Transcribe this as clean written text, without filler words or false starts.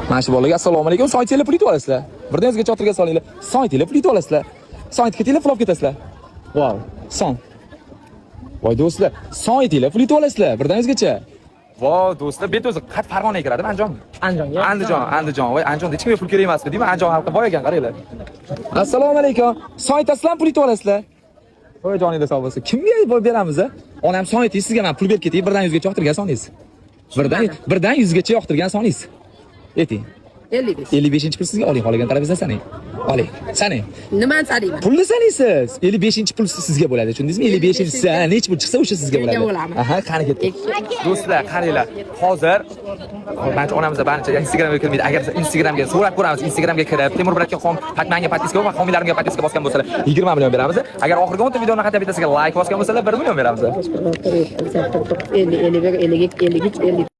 Mana shu bolaga assalomu alaykum. Son aytsanglar, pul yutib olasizlar. Birdan yuzgacha yoqtirgan soninglar. Son aytinglar, pul yutib olasizlar. Son aytib ketinglar, pul olib ketasizlar. Vau, son. Voy do'stlar, son aytinglar, pul yutib olasizlar. Birdan yuzgacha. Vo do'stlar, bu yerda o'zi qat Farg'onaga kiradimi, Andijonmi? Andijonga. Andijon, Andijon. Voy, Andijonda hech kimga pul kerak emasmi deyman. Andijon xalqi boy ekan, qaranglar. Assalomu alaykum. Son aytasizlarmi, pul yutib olasizlar? Voy, joninglar sog' bo'lsin. Kimga boy beramiz a? Onam, son ayting, sizga men pul berib ketay, birdan yuzgacha yoqtirgan soningiz. Birdan yuzgacha yoqtirgan soningiz. Ayting. 55. 55-pul sizga, oling, xohlagan tarafingizdan saning. Oling, saning. Nimani sanayman? Pulni sanaysiz. 55-pul sizga bo'ladi, tushundingizmi? 55-chisi, ha, nechi pul chiqsa, o'sha sizga Sizga bo'ladi. bo'ladimi? Aha, qani, ketdik. Do'stlar, qaranglar. Hozir manimcha onamiz barcha Instagramga kirmaydi. Agar biz Instagramga so'rab ko'ramiz, Instagramga kirib, Temur bratga xom, manga подписка va homiylarimga подписка bosgan bo'lsalar, 20 million beramiz. Agar oxirgi 10 ta videoni hatto bittasiga like bosgan bo'lsalar, 1 million beramiz. 50, 51, 52, 53, 54.